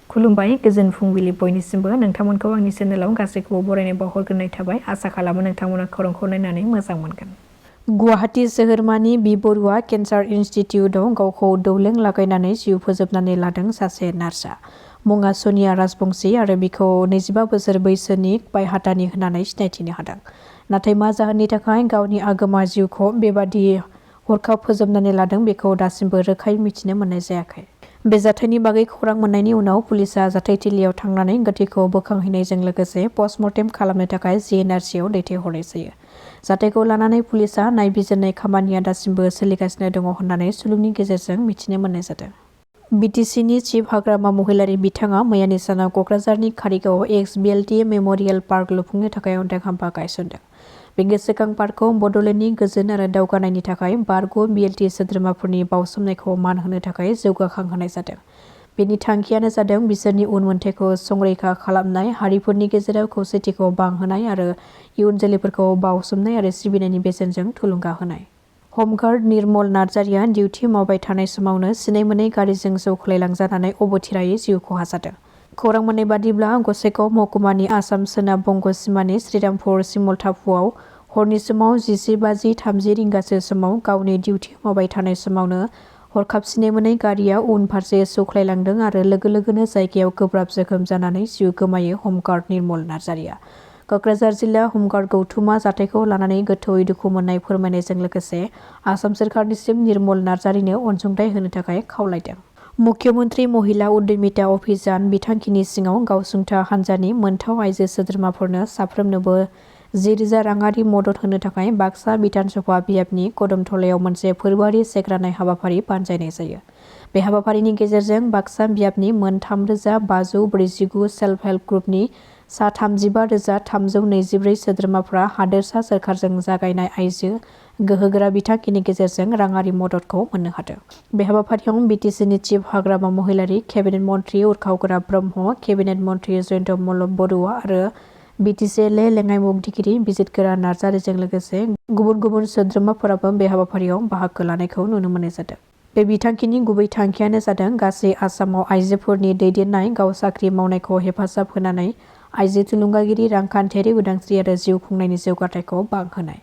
खुलुमबाय गोजोन फुंबिलि बयनिसिमबो नोंथांमोनखौ आंनि चेनेलाव गासैखौबो बरायनाय बावहरग्रोनाय थाबाय आसा खालामो नोंथांमोना खौरांखौ नायनानै मोजां मोनगोन। गुवाहाटी सोहोरमानि बर'आ केन्सार इनस्टिट्यूटआव गावखौ दौलें लागायनानै जिउ फोजोबनानै लादों सासे नार्सआ। मुङा सनिया राजबंशी आरो बिखौ 25 बोसोर बैसोनि बायहाथानि होननानै सिनायथिनो हादों। नाथाय मा जाहोननि थाखाय गावनि आगोमा जिउखौ बेबादि हरखाब फोजोबनानै लादों बेखौ दासिमबो रोखायै मिथिनो मोननाय जायाखै। बे जाथायनि बागै खौरां मोननायनि उनाव पुलिसआ जाथायथिलियाव थांनानै गोथैखौ बोखांहैनायजों लोगोसे पस्टमर्टेम खालामनो थाखाय JNRCआव दैथायहरनाय जायो। जाथायखौ लानानै पुलिसआ नायबिजिरनाय खामानिया दासिमबो सोलिगासिनो दङ होननानै सुलुंनि गेजेरजों मिथिनो मोननाय जादों। BTCनि चिफ हाग्रामा महिलारि बिथाङा मैयानि सानाव क'क्राझारनि कारिगाव एक्स-BLT मेम'रियेल पार्क लुफुंनो थाखाय अन्थाइ खाम्फा गायसनदों। बे गोसोखां पार्कखौ बड'लेण्डनि गोजोन आरो दावगानायनि थाखाय बारग' BLT सोद्रोमाफोरनि बावसोमनायखौ मान होनो थाखाय जौगाखांहोनाय जादों। बेनि थांखियानो जादों बिसोरनि उनमोन्थाइखौ संरैखा खालामनाय, हारिफोरनि गेजेराव खौसेथिखौ बांहोनाय आरो इयुन जोलैफोरखौ बावसोमनाय आरो सिबिनायनि बेसेनजों थुलुंगा होनाय। हमगार्ड निर्मल नार्जारिया डिउटि मावबाय थानाय समावनो सिनाय मोनै गारिजों जौख्लायलांजानानै अबथिरायै जिउ खहा जादों। खौरां मोननाय बादिब्ला गसाइगाव महकुमानि आसाम सोनाब बंग सिमानि श्रीरामपुर सिमलथाफुआव हरनि समाव 11:30 रिंगासो समाव गावनि डिउटि मावबाय थानाय समावनो हरखाब सिनाय मोनै गारिया उनफारसे सौख्लायलांदों आरो लोगो लोगोनो जायगायाव गोब्राब जोखोम जानानै जिउ गोमायो हमगार्ड निर्मल नार्जारिया। क'क्राझार जिल्ला हमगार्ड गौथुमा जाथायखौ लानानै गोथौयै दुखु मोननाय फोरमायनायजों लोगोसे आसाम सोरखारनिसिम निर्मल नार्जारिनो अनसुंथाइ होनो थाखाय खावलायदों। मुख्यमन्त्री महिला उद्यमिता अभियान बिथांखिनि सिङाव गावसुंथा हान्जानि मोनथाम आइजो सोद्रोमाफोरनो साफ्रोमनोबो 10,000 राङारि मदद होनो थाखाय बाक्सा बिधानसभा बियाबनि कदमथलायाव मोनसे फोरबोआरि चेक राननाय हाबाफारि बानजायनाय जायो। बे हाबाफारिनि गेजेरजों बाक्सा बियाबनि मोन 3,549 सेल्फ हेल्प ग्रुपनि सा 35,324 सोद्रोमाफ्रा हादोरसा सोरखारजों जागायनाय आइजो गोहोगोरा बिथांखिनि गेजेरजों राङारि मददखौ मोननो हादों। बे हाबाफारियाव BTCनि चिफ हाग्रामा महिलारि, केबिनेट मन्त्रि उरखावगोरा ब्रह्म, केबिनेट मन्त्रि जयन्त मल्ल बरुवा आरो BTCLA लेङाइ बुंथिगिरि बिजितगोरा नार्जारिजों लोगोसे गुबुन गुबुन सोद्रोमाफोराबो बे हाबाफारियाव बाहागो लानायखौ नुनो मोननाय जादों। बे बिथांखिनि गुबै थांखियानो जादों गासै आसामाव आइजोफोरनि दैदेननाय, गाव साख्रि मावनायखौ हेफाजाब होनानै आइजो थुलुंगागिरि, रांखान्थियारि उदांस्रि आरो जिउ खुंनायनि जौगाथायखौ बांहोनाय।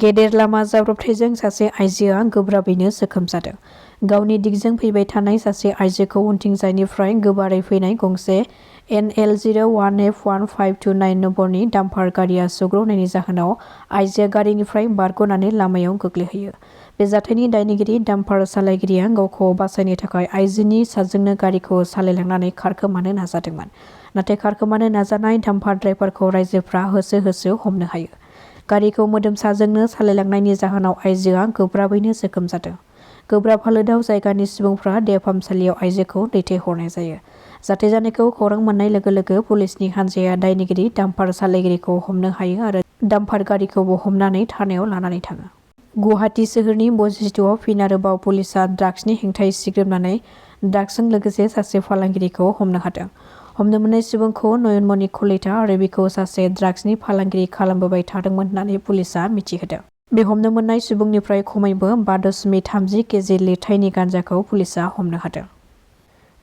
गेदेर लामा जाब्रबथायजों सासे आइजोआ गोब्राबैनो जोखोम जादों। गावनि दिगजों फैबाय थानाय सासे आइजोखौ उनथिंजायनिफ्राय गोबारै फैनाय गंसे NL01F1529 नम्बरनि डाम्पार गारिया सौग्रावनायनि जाहोनाव आइजोआ गारिनिफ्राय बारग'नानै लामायाव गोग्लैहैयो। बे जाथायनि दायनिगिरि डाम्पार सालायगिरिया गावखौ बासायनो थाखाय आइजोनि साजोंनो गारिखौ सालायलांनानै खारखोमानो नाजादोंमोन। नाथाय खारखोमानो नाजानाय डाम्पार ड्राइभारखौ राइजोफ्रा होसो होसो हमनो हायो। गारिखौ मोदोम साजोंनो सालायलांनायनि जाहोनाव आइजोआ गोब्राबैनो जोखोम जादों। गोब्राब हालोदाव जायगानि सुबुंफ्रा देहा फाहामसालियाव आइजोखौ दैथायहरनाय जायो। जाथाय जानायखौ खौरां मोननाय लोगो लोगो पुलिसनि हान्जाया दायनिगिरि डाम्पार सालायगिरिखौ हमनो हायो आरो डाम्पार गारिखौबो हमनानै थानायाव लानानै थाङो। गुवाहाटी सोहोरनि बशिष्टआव फिन आरोबाव पुलिसआ ड्राग्सनि हेंथायै सिग्रोमनानै ड्राग्सजों लोगोसे सासे फालांगिरिखौ हमनो हादों। हमनो मोननाय सुबुंखौ नयनमणि कलिता आरो बिखौ सासे ड्राग्सनि फालांगिरि खालामबोबाय थादोंमोन होननानै पुलिसआ मिथिहोदों। बे हमनो मोननाय सुबुंनिफ्राय खमैबो 5.30 केजि लिरथायनि गान्जाखौ पुलिसआ हमनो हादों।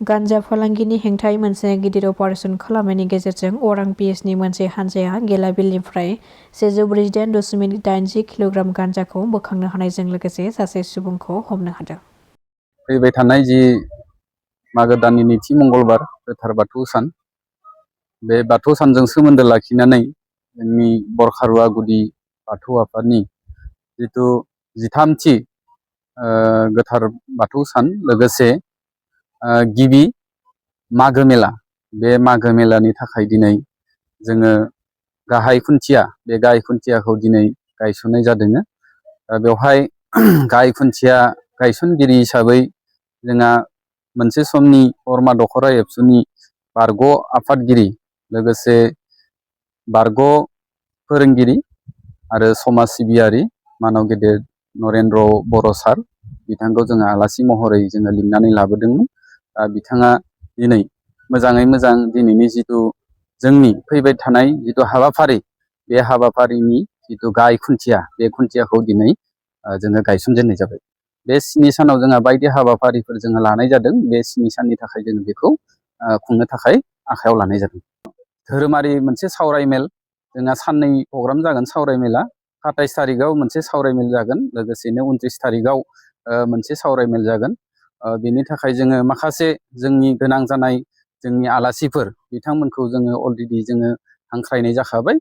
गान्जा फालांगिनि हेंथायै मोनसे गिदिर अपारेसन खालामनायनि गेजेरजों अरां PSनि मोनसे हान्जाया गेलाबिलनिफ्राय 148.80 किल'ग्राम गान्जाखौ बोखांनो हानायजों लोगोसे सासे सुबुंखौ हमनो हादों। फैबाय थानाय जि मागो दाननि नैथि मंगलबार गोथार बाथौ सान, बे बाथौ सानजों सोमोन्दो लाखिनानै जोंनि बरखारुवा गुदि बाथौ आफादनि जिथु 13थि गोथार बाथौ सान लोगोसे गिबि मागो मेला, बे मागो मेलानि थाखाय दिनै जोङो गाहाय खुन्थिया, बे गाहाय खुन्थियाखौ दिनै गायसननाय जादों। बेवहाय गाहाय खुन्थिया गायसनगिरि हिसाबै जोंहा मोनसे समनि बरमा दखरा एबसुनि बारग' आफादगिरि लोगोसे बारग' फोरोंगिरि आरो समाज सिबियारि मानव गेदेर नरेन्द्र बर' सार, बिथांखौ जोङो आलासि महरै जोङो लिंनानै लाबोदोंमोन। बिथाङा दिनै मोजाङै मोजां दिनैनि जिथु जोंनि फैबाय थानाय जिथु हाबाफारि, बे हाबाफारिनि जिथु गाहाय खुन्थिया, बे खुन्थियाखौ दिनै जोङो गायसनजेननाय जाबाय। बे 7 सानाव जोंहा बायदि हाबाफारिफोर जोङो लानाय जादों। बे 7 साननि थाखाय जोङो बेखौ खुंनो थाखाय आखायाव लानाय जादों। धोरोमारि मोनसे सावरायमेल जोंहा साननै प्रग्राम जागोन। सावरायमेला 27 थारिखआव मोनसे सावरायमेल जागोन, लोगोसेनो 29 थारिखआव मोनसे सावरायमेल जागोन। बेनि थाखाय जोङो माखासे जोंनि गोनां जानाय जोंनि आलासिफोर बिथांमोनखौ जोङो अलरेडि जोङो हांख्रायनाय जाखाबाय।